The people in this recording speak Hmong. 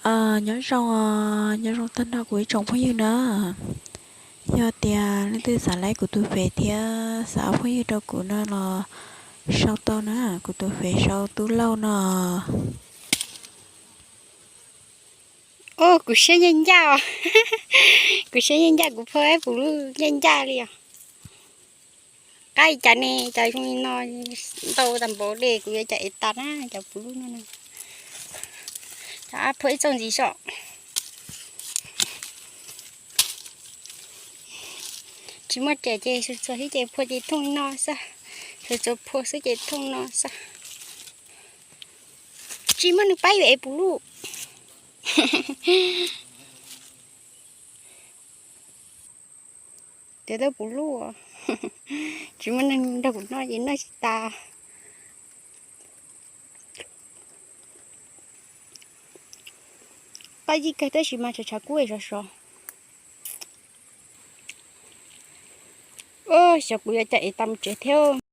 Nyob zoo, nyob zoo tag nrho kuv ib tsoom phooj ywg na. Yog tias leej twg xav laib kuv tus fem thiab xav ua phooj ywg rau kuv no los sau tau na, kuv tus fem sau Tub Lauj no. Kuv siab ncaj ncaj os. Kuv siab ncaj ncaj, kuv phua ib puv luj ncaj ncaj li os. Qab li cas ne, cov zoo li no ntau tas npaum li, kuv yuav coj ev tas na, cov puv luj no. Cov phua ib txoj ntxiv so. Tsis muaj riam ces sawv txuas xwb ces phua ces thooj li no xwb. Sawv txuas phua xwb ces thooj no xwb. Tsis muaj neeg pab yuav ev puv luj. Tias tau puv luj, tsis muaj neeg nrog kuv noj ces noj tsis tas. Paj yij kawg tab sis mas tshav tshav kub sov sov. Xyov kuv yuav coj ev tas mus tsev thiab.